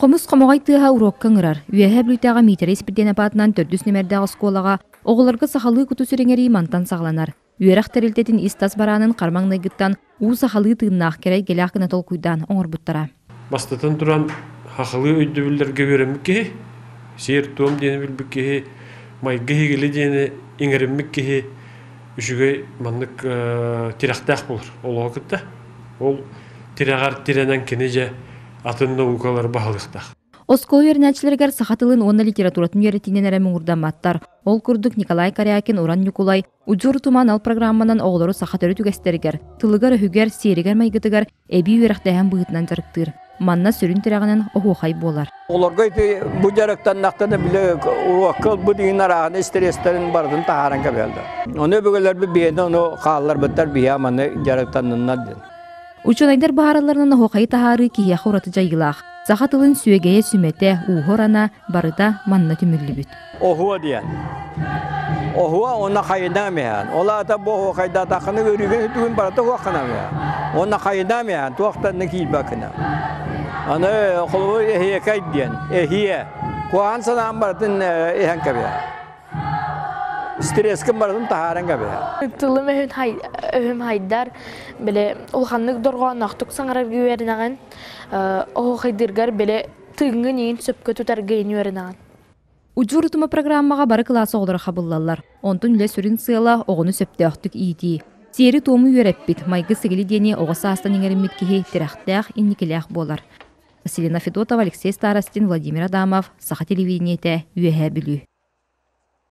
Хомус хомоҕой тыаһа уруокка ыҥырар. Үөһээ Бүлүүтээҕи Миитэрэй Испирдиэнэп аатынан төрдүс нүмэрдээх оскуолаҕа оҕолорго сахалыы куту-сүр иҥэрии мантан саҕаланар. Үөрэх тэрилтэтин ис-тас бараанын хара маҥнайгыттан уу сахалыы тыыннаах, кэрэ эйгэлээх гына толкуйдаан оҥорбуттара. Бастатан туран, сахалыы өйдөбүллэргэ үөрэммит киһи, сиэр-туом диэни билбит киһи, майгы-иһигили диэни иҥэриммит киһи үчүгэй маннык тирэхтээх буолар олоҕу кытта. Ол тирэҕэр тирэнэн кини дьэ атын наукалары баһылыахтаах. Оскуола үөрэнээччилэригэр саха тылын уонна литературатын үөрэтиинэн эрэ муҥурдамматтар. Ол курдук Николай Корякин, Уран Ньукулай, Удьуор Утума анал программанан оҕолору саха төрүт үгэстэригэр, тылыгар-өһүгэр, сиэригэр-майгытыгар эбии үөрэхтээһин быһыытынан дьарыктыыр. Манна сүрүн тирэҕинэн оһуохай буолар. Оҕолорго ити бу дьарыктаннахтарына били уруокка ылбыт иһин арааһын истириэстэрин барытын таһааран кэбиһэллэр. Ону өбүгэлэрбит биһиэнэ ону хаалларбыттар биһиэхэ маны дьарыктанныннар диэн. Учуонайдар быһааралларынан оһуохайы таһаарыы киһиэхэ ураты дьайыылаах. Саха тылын сүөгэйэ сүмэтэ, ууһа-урана барыта манна түмүллүбүт. Оһуо диэн. Оһуо уонна хайына эмиһэн. Ол аата бу оһуохайдаатаххына өрүүгүн үтүгүн барыта оһуоххана эмиһэн. Уонна хайына эмиһэн туохтан киирбэккинэ. Аны холобур эһиэкэй диэн. Эһиэ. Куһаҕан санаан барытын иһэн кэбиһэр. Стресскин барытын таһааран кэбиһэр. Тылым өһүн өһүм хайдар, бile улаханнык дорҕоонноохтук саҥарарга үөрэнэҕин, оһуохайдыыргар бile тыыҥҥын иин сөпкө тутарга иин үөрэнэҕин. Удьуор утума программаҕа бары кылаас оҕолоро хабыллаллар. Онтун үлэ сүрүн сыала оҕону сөптөөхтүк иитии. Сиэри-туому үөрэппит, майгы-сигили диэни оҕо саастан иҥэриммит киһи тирэхтээх, инникилээх буолар. Василина Федотова, Алексей Старостин, Владимир Адамов, Саха телевидениетэ, Үөһээ Бүлүү.